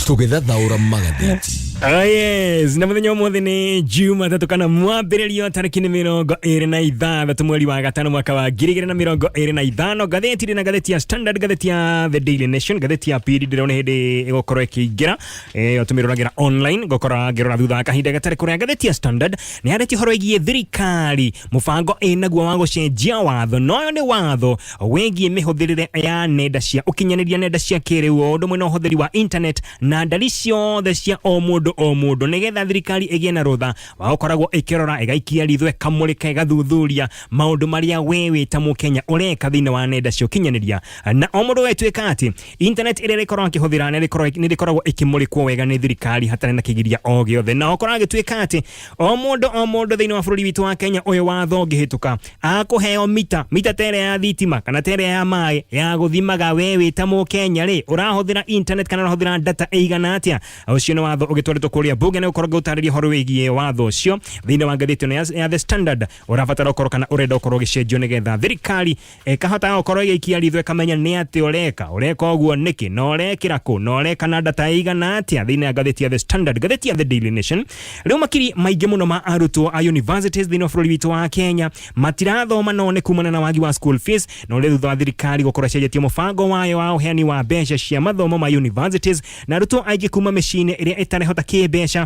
Tũgĩthathaũra magathĩti. Oh yes, na muthenya ũmũthĩ nĩ Jumatatũ kana mwambĩrĩrio tarĩki nĩ 26 mweri wa gatano mwaka wa 2025. Ngathĩti ndĩ na ngathĩti ya Standard, ngathĩti ya The Daily Nation, ngathĩti ya Pili ndĩrona hĩndĩ ĩgũkorwo ĩkĩingĩra ĩyo tũmĩroragĩra online, ngũkora ngĩrora thutha wa kahinda gatarĩ kũrĩa. Ngathĩti ya Standard nĩ yarĩtie ũhoro wĩgiĩ thirikari mũbango ĩnaguo wa gũcenjia watho, na ũyũ nĩ watho wĩgiĩ mĩhũthĩrĩre ya nenda cia ũkinyanĩria, nenda cia kĩrĩu, o ũndũ ũmwe na ũhũthĩri wa internet na ndari ciothe cia o mũndũ o mũndũ, nĩgetha thirikari ĩgĩe na rũtha wa gũkoragwo ĩkĩrora, ĩgaikia ritho, ĩkamũrĩka, ĩgathuthuria maũndũ marĩa we wĩ ta mũkenya ũreka thĩinĩ wa nenda cia ũkinyanĩria. Na o mũndũ wetwĩka atĩ internet ĩrĩa ĩrĩkorwo akĩhũthĩra nĩ ĩrĩkoragwo ĩkĩmũrĩkwo wega nĩ thirikari hatarĩ na kĩgiria o gĩothe. Na ũkorwo agĩtuĩka atĩ o mũndũ o mũndũ thĩinĩ wa bũrũri witũ wa Kenya, ũyũ watho ũngĩhĩtũka, akũheo mita, mita ta ĩrĩa ya thitima kana ta ĩrĩa ya maĩ, ya gũthimaga we wĩ ta mũkenya rĩ, ũrahũthĩra internet kana ũrahũthĩra data ĩigana atĩa. Ũcio nĩ watho ũgĩtwarĩtwo kũrĩa mbunge, na gũkorwo ngĩgũtarĩria ũhoro wĩgiĩ watho ũcio thĩinĩ wa ngathĩti ĩno ya The Standard, ũrabatara ũkorwo kana ũrenda ũkorwo ũgĩcenjio nĩgetha thirikari ĩkahota gũkorwo ĩgĩikia ritho, ĩkamenya nĩ atĩ ũreka, ũreka ũguo nĩkĩ, na ũrekĩra kũ, na ũreka na data ĩigana atĩa, thĩinĩ wa ngathĩti ya The Standard. Ngathĩti ya The Daily Nation, rĩu makiri maingĩ mũno ma arutwo a universities thĩinĩ wa bũrũri witũ wa Kenya matirathoma, no nĩ kumana na wagi wa school fees, na ũrĩa thutha wa thirikari gũkorwo ĩcenjetie mũbango wayo wa ũheani wa mbeca cia mathomo ma universities, na arutwo aingĩ kuma mĩciĩ-inĩ ĩrĩa ĩtarehota kĩmbeca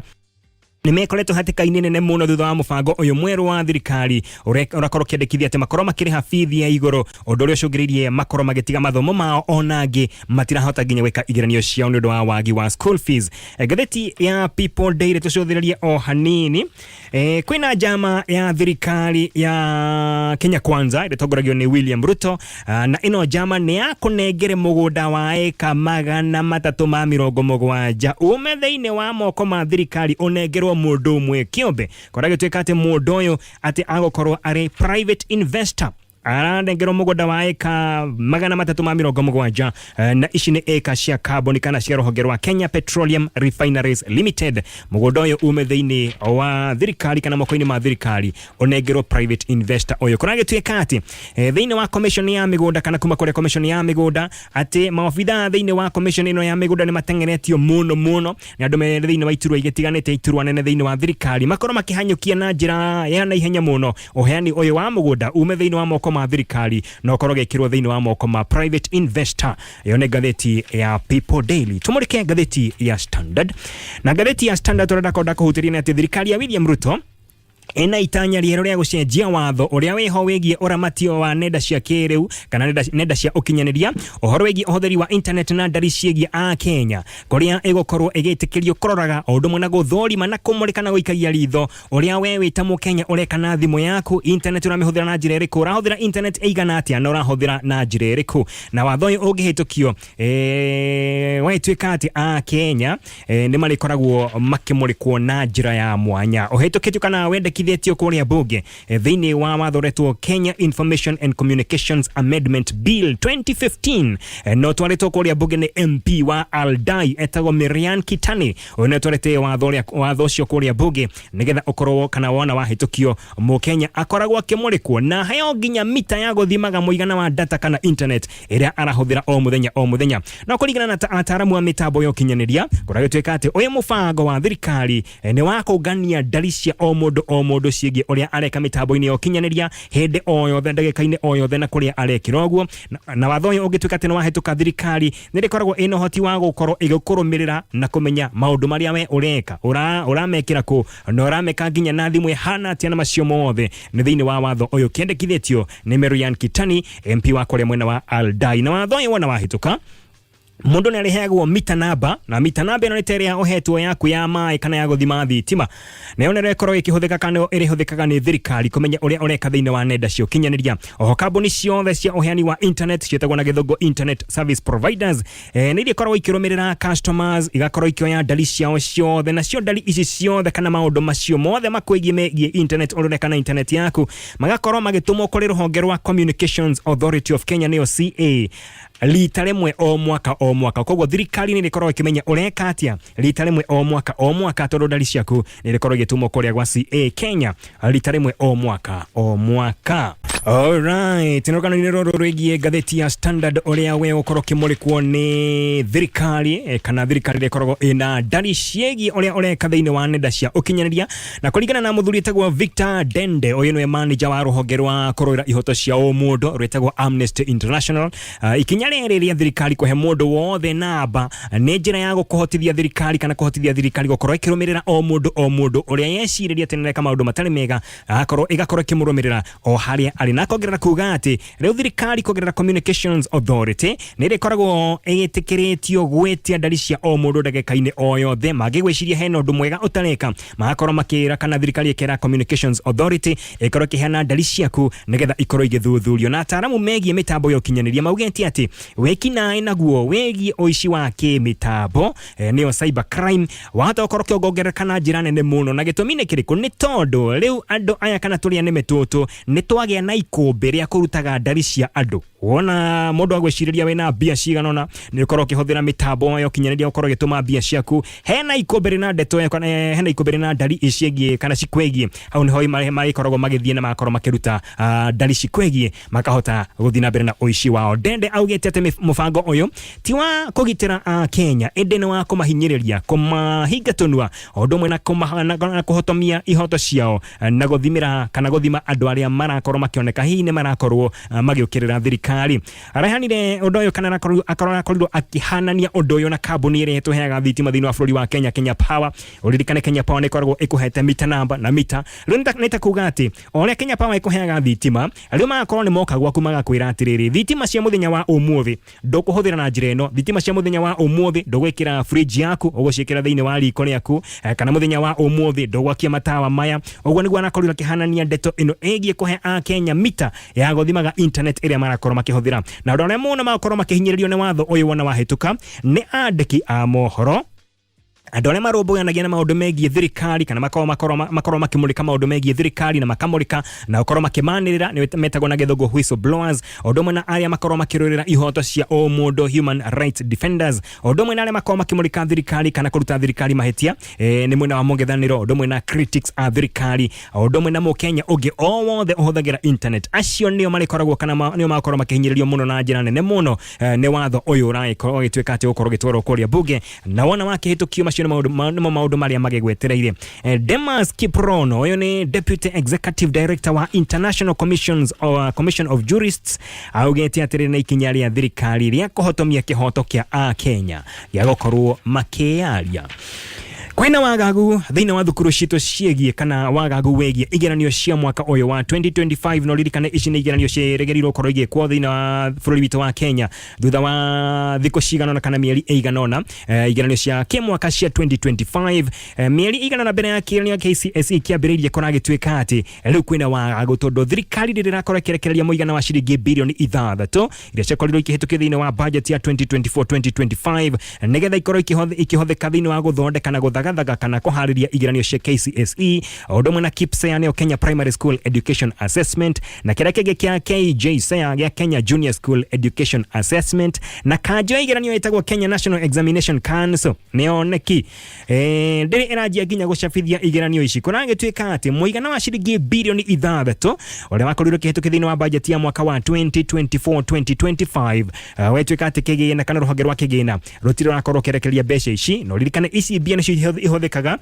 nĩ mekoretwo hatĩka-inĩ nene mũno thutha wa mũbango ũyũ mwerũ wa thirikari ũrakorwo ũkĩandĩkithia atĩ makorwo makĩrĩha bithi ya igũrũ, ũndũ ũrĩa ũcũngĩrĩirie makorwo magĩtiga mathomo mao, ona angĩ matirahota nginya gwĩka igeranio ciao nĩ ũndũ wa wagi wa school fees. Ngathĩti ya People Daily, tũcũthĩrĩrie o hanini. Kwĩna njama ya thirikari ya Kenya Kwanza ĩrĩa ĩtongoragio nĩ William Ruto. Na ĩno njama nĩ ya kũnengere mũgũnda wa ĩka 370 ume thĩinĩ wa moko ma thirikari ũnengerwo mũndũ ũmwe kĩũmbe, kũrĩa gĩtuĩka atĩ mũndũ ũyũ atĩ agũkorwo arĩ private investor, aranengerwo mũgũnda wa ĩka 370, na ici nĩ ĩka cia kambuni kana cia rũhonge rwa Kenya Petroleum Refineries Limited. Mũgũnda ũyũ ume thĩinĩ wa thirikari kana moko-inĩ ma thirikari ũnengerwo private investor ũyũ. Kũragĩtuĩka atĩ thĩinĩ wa commission ya mĩgũnda, kana kuma kũrĩa commission ya mĩgũnda, atĩ maobithaa thĩinĩ wa commission ĩno ya mĩgũnda nĩ mateng'eretio mũno mũno nĩ andũ me thĩinĩ wa iturwa igĩtiganĩte, iturwa nene thĩinĩ wa thirikari, makorwo makĩhanyũkia na njĩra ya naihenya mũno ũheani ũyũ wa mũgũnda ume thĩinĩ wa moko ma thirikari na ũkorwo ũgĩkĩrwo thĩinĩ wa moko ma private investor. Ĩyo nĩ ngathĩti ya People Daily. Tũmũrĩke ngathĩti ya Standard. Na ngathĩti ya Standard ũrĩa ndakorwo ndakũhutĩria nĩ atĩ thirikari ya William Ruto ĩna itanya rĩerũ rĩa gũcenjia watho ũrĩa wĩho wĩgiĩ ũramatio wa nenda cia kĩrĩu kana nenda cia ũkinyanĩria, ũhoro wĩgiĩ ũhũthĩri wa internet na ndari ciĩgiĩ a Kenya, kũrĩa ĩgũkorwo ĩgĩtĩkĩrio kũroraga o ũndũ ũmwe na gũthũrima na kũmũrĩka na gũikagia ritho ũrĩa we wĩ ta mũkenya ũreka na thimũ yaku, internet ũramĩhũthĩra na njĩra ĩrĩkũ, ũrahũthĩra internet ĩigana atĩa, na ũrahũthĩra na njĩra ĩrĩkũ. Na watho ũyũ ũngĩhĩtũkio, wagĩtuĩka atĩ a Kenya nĩ marĩkoragwo makĩmũrĩkwo na njĩra ya mwanya, ũhĩtũkĩtio kana wendekithĩtio kũrĩa mbunge thĩinĩ wa watho ũretwo Kenya Information and Communications Amendment Bill 2015, no twarĩtwo kũrĩa mbunge nĩ MP wa Aldai etagwo Miriam Kitani. Ũyũ nĩ atwarĩte watho ũrĩa watho ũcio kũrĩa mbunge nĩgetha ũkorwo kana wona wahĩtũkio, mũkenya akoragwo akĩmũrĩkwo na heo nginya mita ya gũthimaga mũigana wa data kana internet ĩrĩa arahũthĩra o mũthenya o mũthenya. No kũringana na ataaramu a mĩtambo ya ũkinyanĩria, kũragĩtuĩka atĩ ũyũ mũbango wa thirikari nĩ wa kũngania ndari cia o mũndũ o mũndũ ciĩgiĩ ũrĩa areka mĩtambo-inĩ ya ũkinyanĩria hĩndĩ o yothe, ndagĩka-inĩ o yothe, na kũrĩa arekĩra ũguo. Na watho ũyũ ũngĩtuĩka atĩ nĩ wahĩtũka, thirikari nĩ ĩrĩkoragwo ĩna ũhoti wa gũkorwo ĩgĩkũrũmĩrĩra na kũmenya maũndũ marĩa we ũreka, ũramekĩra kũ, na ũrameka nginya na thimũ ĩhana atĩa, na macio mothe nĩ thĩinĩ wa watho ũyũ kĩendekithĩtio nĩ Marian Kitani, MP wa kũrĩa mwena wa Aldai. Na watho ũyũ wona wahĩtũka, mũndũ nĩ arĩheagwo mita namba, na mita namba ĩno nĩ ta ĩrĩa ũhetwo yaku ya maĩ kana ya gũthima thitima, nayo nĩ ĩkorwo ĩkĩhũthĩka kana ĩrĩhũthĩkaga nĩ thirikari kũmenya ũrĩa ũreka thĩinĩ wa nenda cia ũkinyanĩria. Oho kambuni ciothe cia ũheani wa internet ciĩtagwo na gĩthũngũ internet service providers, nĩ irĩkoragwo ikĩrũmĩrĩra customers, igakorwo ikĩoya ndari ciao ciothe, nacio ndari ici ciothe kana maũndũ macio mothe makwĩgiĩ megiĩ internet, ũrĩa ũreka na internet yaku, magakorwo magĩtũmwo kũrĩ rũhonge rwa Communications Authority of Kenya, nĩyo CA, rita rĩmwe o mwaka o mwaka. Koguo thirikari nĩ ĩrĩkoragwo ĩkĩmenya ũreka atĩa rita rĩmwe o mwaka o mwaka, tondũ ndari ciaku nĩ ĩrĩkorwo igĩtũmwo kũrĩa gwa CA Kenya rita rĩmwe o mwaka o mwaka. Alright, no kana-inĩ rũrũ rwĩgiĩ ngathĩti ya Standard ũrĩa we ũkorwo ũkĩmũrĩkwo nĩ thirikari kana thirikari ĩrĩa ĩkoragwo ĩna ndari ciĩgiĩ ũrĩa ũreka thĩinĩ wa nenda cia ũkinyanĩria. Na kũringana na mũthuri etagwo Victor Dende, ũyũ nĩwe manager wa rũhonge rwa kũrũĩra ihoto cia ũmũndũ rwĩtagwo Amnesty International, ikinya rĩrĩ rĩa thirikari kũhe mũndũ wothe namba nĩ njĩra ya gũkũhotithia thirikari kana kũhotithia thirikari gũkorwo ĩkĩrũmĩrĩra o mũndũ o mũndũ ũrĩa yecirĩria atĩ nĩareka maũndũ matarĩ mega, agakorwo ĩgakorwo ĩkĩmũrũmĩrĩra o harĩa arĩ. Na akongerera kuga atĩ rĩu thirikari kũgerera Communications Authority nĩ ĩrĩkoragwo ĩgĩtĩkĩrĩtio gwĩtia ndari cia o mũndũ ndagĩka-inĩ o yothe. Mangĩgwĩciria hena ũndũ mwega ũtareka, magakorwo makĩra kana thirikari ĩkera Communications Authority ĩkorwo ĩkĩheana ndari ciaku nĩgetha ikorwo igĩthuthurio. Na ataaramu megiĩ mĩtambo ya ũkinyanĩria maugĩte atĩ wĩkinaĩ naguo wĩgiĩ ũici wa kĩmĩtambo, nĩyo cyber crime, wahota gũkorwo ũkĩongongerereka na njĩra nene mũno. Na gĩtũmi nĩ kĩrĩkũ? Nĩ tondũ rĩu andũ aya kana tũrĩa nĩme tũtũ nĩ twagĩa na ikũmbĩ rĩa kũrutaga ndari cia andũ. Wona mũndũ agwĩcirĩria wĩna mbia cigana ũna, nĩ ũkorwo ũkĩhũthĩra mĩtambo ya ũkinyanĩria gũkorwo ũgĩtũma mbia ciaku, hena ikũmbĩ rĩna ndeto ĩyo kana hena ikũmbĩ rĩna ndari ciĩgiĩ kana cikwĩgiĩ. Hau nĩho magĩkoragwo magĩthiĩ na magakorwo makĩruta ndari cikwĩgiĩ, makahota gũthiĩ na mbere na ũici wao. Dende augĩte atĩ mũbango ũyũ ti wa kũgitĩra Akenya, ĩndĩ nĩ wa kũmahinyĩrĩria, kũmahinga tũnua, o ũndũ ũmwe na kũhotomia ihoto ciao, na gũthimĩra kana gũthima andũ arĩa marakorwo makĩoneka hihi nĩ marakorwo magĩũkĩrĩra thirikari. Arehanire ũndũ ũyũ kana arakorirwo akĩhanania ũndũ ũyũ na kambuni ĩrĩa ĩtũheaga thitima thĩinĩ wa bũrũri wa Kenya, Kenya Power. Ũririkane Kenya Power nĩ ĩkoragwo ĩkũhete mita namba na mita. Rĩu nĩ ta kuga atĩ o ũrĩa Kenya Power ĩkũheaga thitima, rĩu magakorwo nĩ moka gwaku magakwĩra atĩrĩrĩ, thitima cia mũthenya wa ũmũthĩ ndũkũhũthĩra na njĩra ĩno, thitima cia mũthenya wa ũmũthĩ ndũgwĩkĩra fridge yaku, ũgũciĩkĩra thĩinĩ wa riko rĩaku, kana mũthenya wa ũmũthĩ ndũgwakia matawa maya. Ũguo nĩguo arakorirwo akĩhanania ndeto ĩno ĩgiĩ kũhe Akenya mita ya gũthimaga internet ĩrĩa marakorwo makĩhũthĩra. Na andũ arĩa mũno magakorwo makĩhinyĩrĩrio nĩ watho ũyũ wona wahĩtũka nĩ andĩki a mohoro, andũ arĩa marũmbũyanagia na maũndũ megiĩ thirikari kana makorwo makĩmũrĩka maũndũ megiĩ thirikari na makamũrĩka na gũkorwo makĩmanĩrĩra, nĩ metagwo na gĩthũngũ whistleblowers, o ũndũ ũmwe na arĩa makorwo makĩrũĩrĩra ihoto cia ũmũndũ, human rights defenders, o ũndũ ũmwe na arĩa makorwo makĩmũrĩka thirikari kana kũruta thirikari mahĩtia, nĩ mwena wa mũng'ethanĩro, o ũndũ ũmwe na critics a thirikari, o ũndũ ũmwe na mũkenya ũngĩ o wothe ũhũthagĩra internet. Acio nĩo marĩkoragwo kana nĩo magakorwo makĩhinyĩrĩrio mũno na njĩra nene mũno nĩ watho ũyũ ũragĩkorwo ũgĩtuĩka atĩ ũgũkorwo ũgĩtwarwo kũrĩa bunge, na wona wakĩhĩtũkio macio nĩ nĩmo maũndũ marĩa magĩgwetereire. Demas Kiprono, ũyũ nĩ Deputy Executive Director wa International Commission of Jurists, augĩte atĩrĩ nĩ ikinya rĩa thirikari rĩa kũhotomia kĩhoto kĩa Akenya gĩa gũkorwo makĩyaria. Kwĩna wagagu thĩinĩ wa thukuru citũ ciĩgiĩ kana wagagu wĩgiĩ igeranio cia mwaka ũyũ wa 2025. No ririkane ici nĩ igeranio ciĩrĩgĩrĩirwo gũkorwo igĩkwo thĩinĩ wa bũrũri witũ wa Kenya thutha wa thikũ cigana ũna kana mĩeri ĩigana ũna, igeranio cia kĩmwaka cia 2025. Mĩeri ĩigana ũna mbere ya kĩgeranio KCSE kĩambĩrĩirie, kũragĩtuĩka atĩ rĩu kwĩna wagagu tondũ thirikari ndĩrĩ ĩrakorwo ĩkĩrekereria mũigana wa ciringi bilioni 6 iria ciakorirwo ikĩhĩtũkio thĩinĩ wa budget ya 2024-2025 nĩgetha ikorwo ikĩhũthĩka thĩinĩ wa gũthondeka na gũthagathaga kana kũharĩria igeranio cia KCSE, o ũndũ ũmwe na KPSEA, nĩyo Kenya Primary School Education Assessment, na kĩrĩa kĩngĩ kĩa KJSEA gĩa Kenya Junior School Education Assessment, na kanjũ ya igeranio ĩtagwo Kenya National Examination Council, nĩyo KNEC, ndĩrĩ ĩranjia nginya gũcabithia igeranio ici. Kũragĩtuĩka atĩ mũigana wa ciringi bilioni 6 ũrĩa wakorirwo ũkĩhĩtũkio thĩinĩ wa bajeti ya mwaka wa 2024-2025, wetwĩka atĩ kĩgĩna kana rũhonge rwa kĩgĩna rũtirĩ rũrakorwo rũkĩrekereria mbeca ici. No ririkane ici mbia nĩcio ihũthĩkaga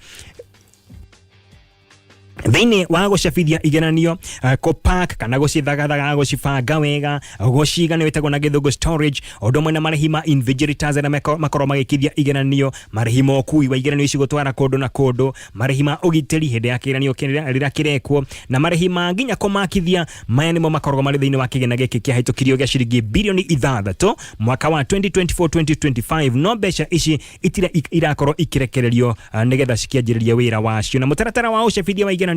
thĩinĩ wa gũcabithia igeranio, kũpack kana gũcithagathaga, gũcibanga wega, gũciga, nĩ wĩtagwo na gĩthũngũ storage, o ũndũ ũmwe na marĩhi ma invigilators arĩa makorwo magĩkithia igeranio, marĩhi ma ũkui wa igeranio ici gũtwara kũndũ na kũndũ, marĩhi ma ũgitĩri hĩndĩ ya kĩgeranio rĩrĩa kĩrekwo, na marĩhi ma nginya kũmakithia. Maya nĩmo makoragwo marĩ thĩinĩ wa kĩgĩna gĩkĩ kĩahĩtũkirio gĩa ciringi bilioni 6 mwaka wa 2024-2025, no mbeca ici itirĩ irakorwo ikirekererio nĩgetha cikĩanjĩrĩrie wĩra wacio. Na mũtaratara wa ũcabithia wa igeranio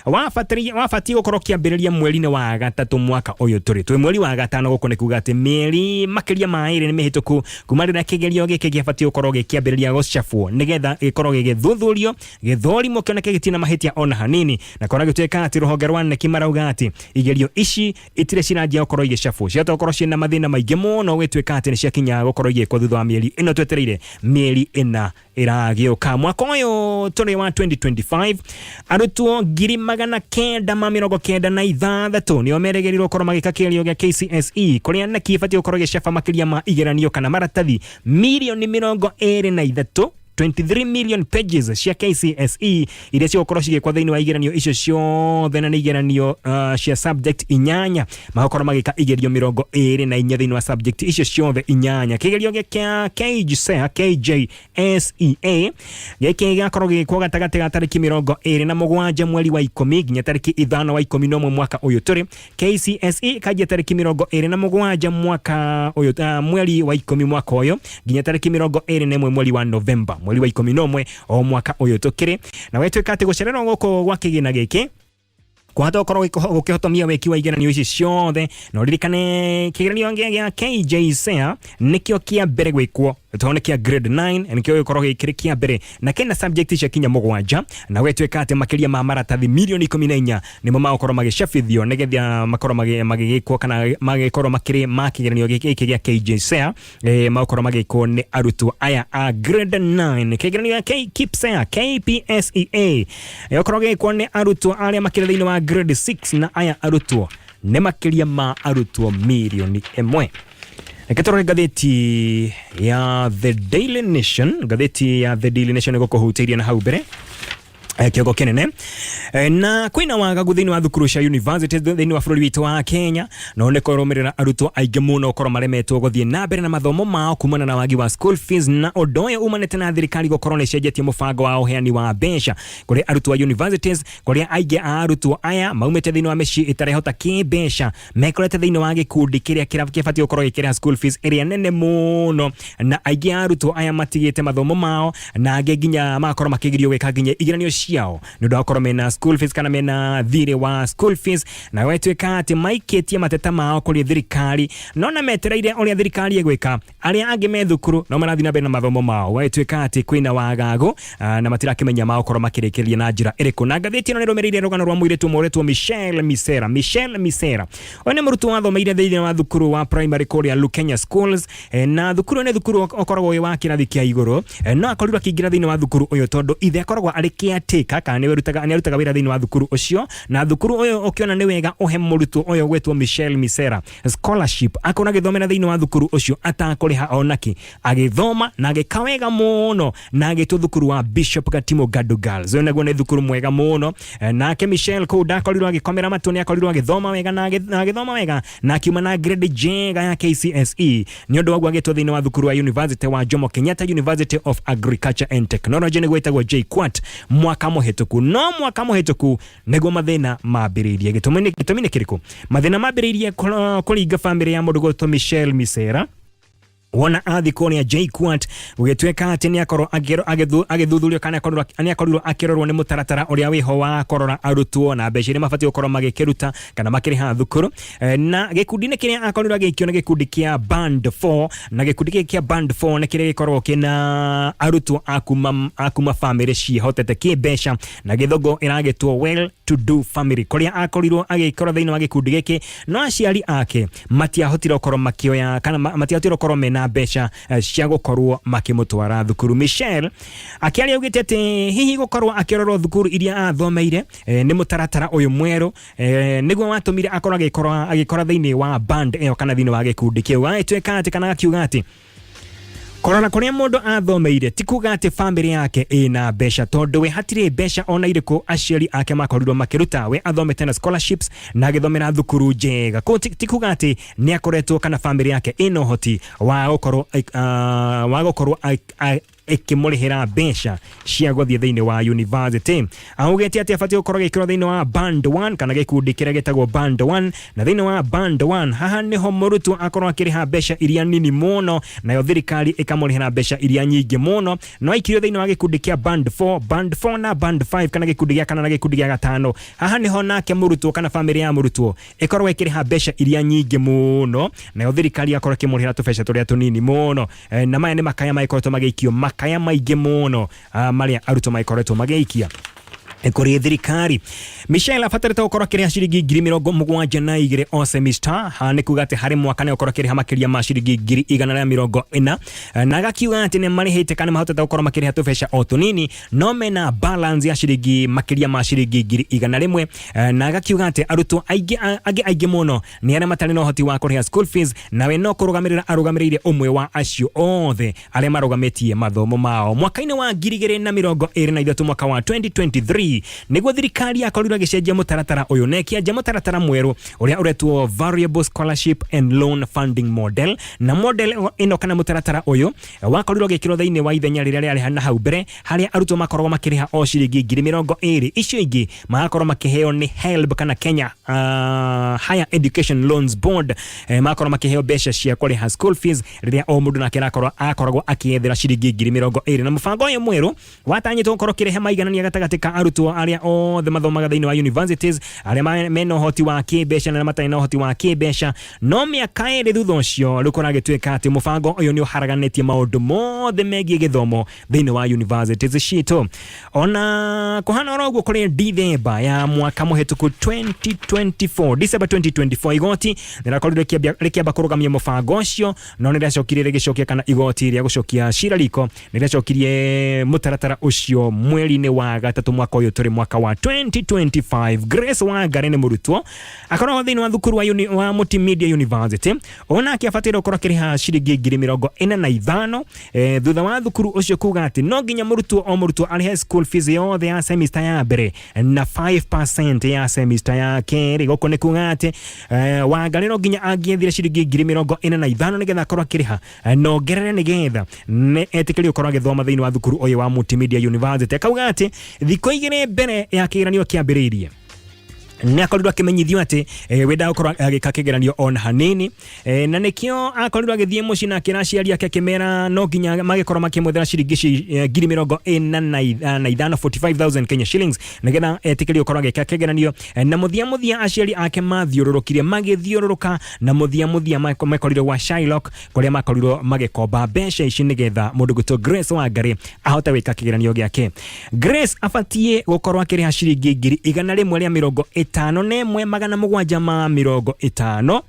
wabatiĩ gũkorwo ũkĩambĩrĩria mweri-inĩ wa gatatũ mwaka ũyũ tũrĩ. Twĩ mweri wa gatano, gũkũ nĩ kuga atĩ mĩeri makĩria ma 2 nĩ mĩhĩtũku kuma rĩrĩa kĩgerio gĩkĩ gĩabatiĩ gũkorwo gĩkĩambĩrĩria gũcabwo nĩgetha gĩkorwo gĩgĩthuthurio, gĩthũrimwo, kĩoneke gĩtirĩ na mahĩtia ona hanini. Na kora gĩtuĩka atĩ rũhonge rwa KNEC marauga atĩ igerio ici itirĩ ciranjia gũkorwo igĩcabwo, ciahota gũkorwo ciĩna mathĩna maingĩ mũno gũgĩtuĩka atĩ nĩ ciakinya gũkorwo igĩkwo thutha wa mĩeri ĩno twetereire, mĩeri 4. Ĩragĩũka mwaka ũyũ tũrĩ wa 2025, arutwo 996 nĩo merĩgĩrĩirwo gũkorwo magĩka kĩgerio gĩa KCSE, kũrĩa KNEC ĩbatiĩ gũkorwo ĩgĩcaba makĩria ma igeranio kana maratathi mirioni 23, 23 million pages cia KCSE iria cigũkorwo cigĩkwo thĩinĩ wa igeranio icio ciothe, na nĩ igeranio cia subject inyanya. Magakorwo magĩka igerio 24 thĩinĩ wa subject icio ciothe inyanya. Kĩgerio gĩa KJSEA, KJSEA gĩkĩ gĩgakorwo gĩgĩkwo gatagatĩ ga tarĩki 27 mweri wa 10 nginya tarĩki 5 wa 11 mwaka ũyũ tũrĩ. KCSE kanjia tarĩki 27 mwaka ũyũ, mweri wa 10 mwaka ũyũ, nginya tarĩki 21 mweri wa Novemba, mweri wa 11 o mwaka ũyũ tũkĩrĩ. Na wetwĩka atĩ gũcererwo gũkũ gwa kĩgĩna gĩkĩ kwahota gũkorwo gũkĩhotomia wĩki wa igeranio ici ciothe. Na ũririkane kĩgeranio gĩa KJSEA nĩkĩo kĩa mbere gwĩkwo, tondũ nĩ kĩa grade 9, nĩkĩo gĩkorwo gĩkĩrĩ kĩa mbere na kĩna subject cia kinya mũgwanja. Na gwĩtuĩka atĩ makĩria ma maratathi mirioni 14 nĩmo magũkorwo magĩcabithio nĩgetha makorwo magĩgĩkwo kana magĩkorwo makĩrĩ ma kĩgeranio gĩkĩ gĩa KJSEA, magũkorwo magĩkwo nĩ arutwo aya a grade 9. Kĩgeranio gĩa KPSEA, KPSEA gĩgũkorwo gĩgĩkwo nĩ arutwo arĩa makĩrĩ thĩinĩ wa grade 6, na aya arutwo nĩ makĩria ma arutwo mirioni 1. Reke tũrore ngathĩti ya The Daily Nation. Ngathĩti ya The Daily Nation ĩgũkũhutĩirie na hau mbere kĩongo kĩnene. Na kwĩna wagagu thĩinĩ wa thukuru cia university thĩinĩ wa bũrũri witũ wa Kenya, no nĩ kũrũmĩrĩra arutwo aingĩ mũno gũkorwo maremetwo gũthiĩ na mbere na mathomo mao kumana na wagi wa school fees, na ũndũ ũyũ umanĩte na thirikari gũkorwo nĩ ĩcenjetie mũbango wa ũheani wa mbeca kũrĩ arutwo a universities, kũrĩa aingĩ a arutwo aya maumĩte thĩinĩ wa mĩciĩ ĩtarehota kĩmbeca mekorete thĩinĩ wa gĩkundi kĩrĩa kĩbatiĩ gũkorwo gĩkĩrĩha school fees ĩrĩa nene mũno, na aingĩ a arutwo aya matigĩte mathomo mao na angĩ nginya magakorwo makĩgirio gwĩka nginya igeranio ciao nĩ ũndũ wa gũkorwo mena school fees kana mena thirĩ wa school fees. Na gwĩtuĩka atĩ maikĩtie mateta mao kũrĩ thirikari, no na metereire ũrĩa thirikari ĩgwĩka, arĩa angĩ me thukuru no marathiĩ na mbere na mathomo mao. Gwagĩtuĩka atĩ kwĩna wagagu na matirakĩmenya magũkorwo makĩrĩkĩrĩria na njĩra ĩrĩkũ. Na ngathĩti ĩno nĩ ĩrũmĩrĩire rũgano rwa mũirĩtu ũmwe ũretwo Michelle Misera. Michelle Misera ũyũ nĩ mũrutwo wathomeire thĩinĩ wa thukuru wa primary kũrĩa Lukenya Schools, na thukuru ũyũ nĩ thukuru ũkoragwo wĩ wa kĩrathi kĩa igũrũ, no akorirwo akĩingĩra thĩinĩ wa thukuru ũyũ tondũ ithe akoragwo arĩ caretaker kana nĩ arutaga wĩra thĩinĩ wa thukuru ũcio, na thukuru ũyũ ũkĩona nĩ wega ũhe mũrutwo ũyũ gwĩtwo Michelle Misera scholarship akorwo agĩthomera thĩinĩ wa thukuru ũcio atakũrĩha onakĩ. Agĩthoma na agĩka wega mũno na agĩtwo thukuru wa Bishop Gatimo Gadu Girls. Ũyũ naguo nĩ thukuru mwega mũno. Nake Michelle kũu ndakorirwo agĩkomera matũ, nĩ akorirwo agĩthoma wega na agĩthoma wega na akiuma na grade njega ya KCSE. Nĩ ũndũ wa guo agĩtwo thĩinĩ wa thukuru wa University wa Jomo Kenyatta University of Agriculture and Technology, nĩguo ĩtagwo JKUAT, mwaka mũhĩtũku. No mwaka mũhĩtũku nĩguo mathĩna mambĩrĩirie. Gĩtũmi nĩ kĩrĩkũ mathĩna mambĩrĩirie kũringa bamĩrĩ ya mũndũ gwĩtwo Michelle Misera wona athi kũrĩa JKUAT? Gũgĩtuĩka atĩ nĩ akorwo agĩthuthurio kana nĩ akorirwo akĩrorwo nĩ mũtaratara ũrĩa wĩho wa kũrora arutwo na mbeca iria mabatiĩ gũkorwo magĩkĩruta kana makĩrĩha thukuru. Na gĩkundi-inĩ kĩrĩa akorirwo agĩikio nĩ gĩkundi kĩa band 4, na gĩkundi gĩkĩ kĩa band 4 nĩ kĩrĩa gĩkoragwo kĩna arutwo a kuma bamĩrĩ ciĩhotete kĩmbeca, na gĩthũngũ ĩragĩtwo well to do family, kũrĩa akorirwo agĩkorwo thĩinĩ wa gĩkundi gĩkĩ, no aciari ake matiahotire gũkorwo makĩoya kana matiahotire gũkorwo mena mbeca cia gũkorwo makĩmũtwara thukuru. Michelle akĩaria augĩte atĩ hihi gũkorwo akĩrorwo thukuru iria athomeire nĩ mũtaratara ũyũ mwerũ nĩguo watũmire akorwo agĩkora thĩinĩ wa band ĩyo kana thĩinĩ wa gĩkundi kĩu. Agĩtuĩka atĩ kana akiuga atĩ kũrora kũrĩa mũndũ athomeire ti kuga atĩ bamĩrĩ yake ĩna mbeca, tondũ we hatirĩ mbeca ona irĩkũ aciari ake makorirwo makĩruta. We athomete na scholarships na agĩthomera thukuru njega. Koguo ti kuga atĩ nĩ akoretwo kana bamĩrĩ yake ĩna ũhoti wa gũkorwo ĩkĩmũrĩhĩra mbeca cia gũthiĩ thĩinĩ wa university. Augĩte atĩ abatiĩ gũkorwo agĩkĩrwo thĩinĩ wa band 1 kana gĩkundi kĩrĩa gĩtagwo band 1, na thĩinĩ wa band 1 haha nĩho mũrutwo akorwo akĩrĩha mbeca iria nini mũno, nayo thirikari ĩkamũrĩhĩra mbeca iria nyingĩ mũno. No aikirio thĩinĩ wa gĩkundi kĩa band 4, band 4 na band 5, kana gĩkundi gĩa kana na gĩkundi gĩa gatano, haha nĩho nake mũrutwo kana bamĩrĩ ya mũrutwo ĩkorwo ĩkĩrĩha mbeca iria nyingĩ mũno, nayo thirikari akorwo ĩkĩmũrĩhĩra tũbeca tũrĩa tũnini mũno. Na maya nĩ makaya magĩkoretwo magĩikio, makaya maingĩ mũno marĩa arutwo magĩkoretwo magĩikia. Kũrĩ thirikari. Michelle abatarĩte gũkorwo akĩrĩha ciringi 72,000 o semester. Haha nĩ kuga atĩ harĩ mwaka nĩ gũkorwo akĩrĩha makĩria ma ciringi 140,000, na agakiuga atĩ nĩ marĩhĩte kana mahotete gũkorwo makĩrĩha tũbeca o tũnini, no mena balance ya ciringi makĩria ma ciringi 100,000. Na agakiuga atĩ arutwo aingĩ angĩ aingĩ mũno nĩ arĩa matarĩ na ũhoti wa kũrĩha school fees, nawe no kũrũgamĩrĩra arũgamĩrĩire ũmwe wa acio othe arĩa marũgamĩtie mathomo mao. Mwaka-inĩ wa 2023, mwaka wa 2023, nĩguo thirikari yakorirwo ĩgĩcenjia mũtaratara ũyũ na ĩkĩanjia mũtaratara mwerũ ũrĩa ũretwo Variable Scholarship and Loan Funding Model. Na model ĩno kana mũtaratara ũyũ wakorirwo ũgĩkĩrwo thĩinĩ wa ithenya rĩrĩa rĩarĩ na hau mbere, harĩa arutwo makoragwo makĩrĩha o ciringi 20,000, icio ingĩ magakorwo makĩheo nĩ HELB kana Kenya Higher Education Loans Board. Magakorwo makĩheo mbeca cia kũrĩha school fees rĩrĩa o mũndũ nake arakorwo akoragwo akĩethera ciringi 20,000. Na mũbango ũyũ mwerũ watanyĩtwo gũkorwo ũkĩrehe maiganania gatagatĩ ka arutwo arĩa othe mathomaga thĩinĩ wa universities, arĩa mena ũhoti wa kĩmbeca na arĩa matarĩ na ũhoti wa kĩmbeca. No mĩaka 2 thutha ũcio, rĩu kũragĩtuĩka atĩ mũbango ũyũ nĩ ũharaganĩtie maũndũ mothe megiĩ gĩthomo thĩinĩ wa universities citũ. Ona kũhana oro ũguo, kũrĩ Dithemba ya mwaka mũhĩtũku 2024, December 2024, igoti nĩrakorirwo rĩkĩamba kũrũgamia mũbango ũcio, no nĩrĩacokire rĩgĩcokia, kana igoti rĩa gũcokia cira riko nĩrĩacokirie mũtaratara ũcio mweri-inĩ wa gatatũ mwaka ũyũ tũrĩ, mwaka wa 2025. Grace Wangari nĩ mũrutwo akoragwo thĩinĩ wa thukuru wa Multimedia University. Onake abataire gũkorwo akĩrĩha ciringi 45,000, thutha wa thukuru ũcio kuga atĩ no nginya mũrutwo o mũrutwo arĩhe school fees yothe ya semester ya mbere na 5% ya semester ya kerĩ. Gũkũ nĩ kuga atĩ Wangari no nginya angĩethire ciringi 45,000 nĩgetha akorwo akĩrĩha na ongerere nĩgetha nĩ etĩkĩrio gũkorwo agĩthoma thĩinĩ wa thukuru ũyũ wa Multimedia University. Akauga atĩ thikũ 2 mbere ya kĩgeranio kĩambĩrĩirie nĩ akorirwo akĩmenyithio atĩ we ndagũkorwo agĩka kĩgeranio ona hanini, na nĩkĩo akorirwo agĩthiĩ mũciĩ na akĩra aciari ake, akĩmera no nginya magĩkorwo makĩmwethera ciringi 45,000, 45,000 Kenya shillings, nĩgetha etĩkĩrio gũkorwo agĩka kĩgeranio. Na mũthia mũthia aciari ake mathiũrũrũkire magĩthiũrũrũka, na mũthia mũthia mekorire gwa Shylock, kũrĩa makorirwo magĩkomba mbeca ici nĩgetha mũndũ gwĩtwo Grace Wangari ahote gwĩka kĩgeranio gĩake. Grace abatiĩ gũkorwo akĩrĩha ciringi 155,750,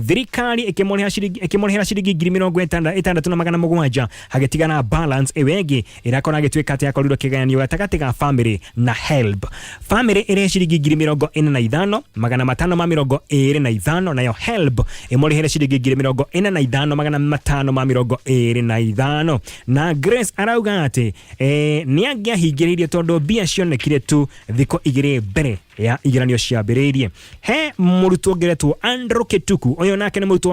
thirikari ĩkĩmũrĩhĩra ciringi 66,700, hagĩtigana balance ĩyo ĩngĩ ĩrakorwo agĩtuĩka atĩ akorirwo kĩgayanio gatagatĩ ga family na HELB. Family ĩrĩhe ciringi 45,525, nayo HELB ĩmũrĩhĩre ciringi 45,525. Na Grace arauga atĩ nĩ angĩahingĩrĩirie tondũ mbia cionekire tu thikũ 2 mbere ya igeranio ciambĩrĩirie. He mũrutwo ũngĩretwo Andrew Kituku, ũyũ nake nĩ mũrutwo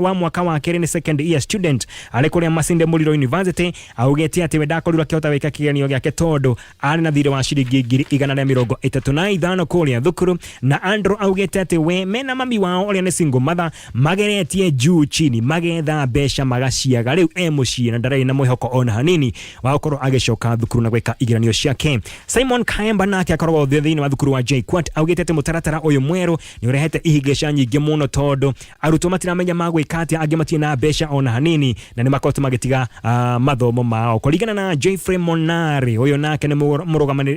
wa mwaka wa kerĩ, nĩ second year student arĩ kũrĩa Masinde Muliro University. Augĩte atĩ we ndakorirwo akĩhota gwĩka kĩgeranio gĩake tondũ arĩ na thirĩ wa ciringi 135,000 kũrĩa thukuru. Na Andrew augĩte atĩ we mena mami wao ũrĩa nĩ single mother mageretie juu chini magetha mbeca magaciaga, rĩu e mũciĩ na ndarĩ na mwĩhoko ona hanini wa gũkorwo agĩcoka thukuru na gwĩka igeranio ciake. Simon Kaemba nake akoragwo thĩinĩ wa thukuru wa JKUAT, augĩte atĩ mũtaratara ũyũ mwerũ nĩ ũrehete ihĩngĩca nyingĩ mũno tondũ arutwo matiramenya magwĩka atĩa, angĩ matirĩ na mbeca ona hanini na nĩ makoretwo magĩtiga mathomo mao. Kũringana na Jeffrey Monari, ũyũ nake nĩ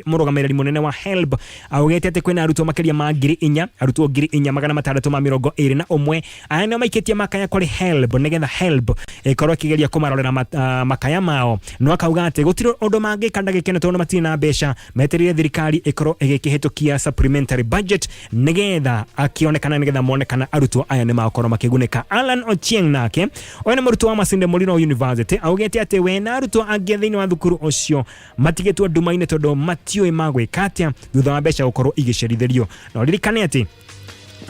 mũrũgamĩrĩri mũnene wa HELB, augĩte atĩ kwĩna arutwo makĩria ma 4,000, arutwo 4621, aya nĩo maikĩtie makaya kũrĩ HELB nĩgetha HELB ĩkorwo ĩkĩgeria kũmarorera makaya mao. No akauga atĩ gũtirĩ ũndũ mangĩka ndagĩka ĩno tondũ matirĩ na mbeca, metereire thirikari ĩkorwo ĩgĩkĩhĩtũkia supplementary budget nĩgetha akĩonekana, nĩgetha monekana arutwo aya nĩ magũkorwo makĩgunĩka. Alan Ochieng nake ũyũ nĩ mũrutwo wa Masinde Muliro University, augĩte atĩ we na arutwo angĩ thĩinĩ wa thukuru ũcio matigĩtwo nduma-inĩ tondũ matiũĩ magwĩka atĩa thutha wa mbeca gũkorwo igĩcerithĩrio. Na ũririkane atĩ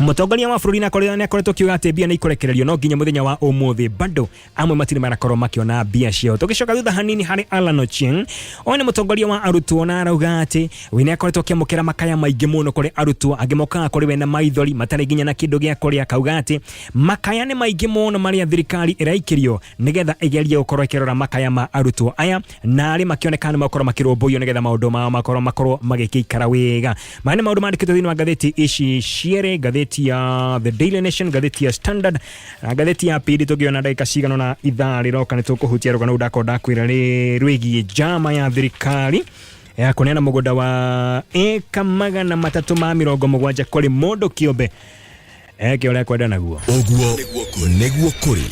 mũtongoria wa bũrũri nĩ akoretwo akiuga atĩ mbia nĩ ikũrekererio, no nginya mũthenya wa ũmũthĩ bado amwe matirĩ marakorwo makĩona mbia ciao. Tũgĩcoka thutha hanini harĩ Alan Ochieng, ũyũ nĩ mũtongoria wa arutwo na arauga atĩ we nĩ akoretwo akĩamũkĩra makaya maingĩ mũno kũrĩ arutwo angĩ mokaga kũrĩ we na maithori matarĩ nginya na kĩndũ gĩa kũrĩa. Akauga atĩ makaya nĩ maingĩ mũno marĩa thirikari ĩraikĩrio nĩgetha ĩgerie gũkorwo ĩkĩrora makaya ma arutwo aya, na arĩ makĩonekana nĩ makorwo makĩrũmbũiyo nĩgetha maũndũ mao makorwo magĩkĩikara wega. Maya nĩ maũndũ mandĩkĩtwo thĩinĩ wa ngathĩti ici cierĩ, ngathĩti ya The Daily Nation, ngathĩti ya Standard na ngathĩti ya PD. Tũngĩona ndagĩka cigana na ithaa rĩroka nĩ tũkũhutia rũgano rũu ndakorwo ndakwĩra rwĩgiĩ njama ya thirikari. Ya kũneana mũgũnda wa ĩka 370 kũrĩ mũndũ kĩũmbe eke ũrĩa kwenda naguo. Ũguo nĩguo kũrĩ.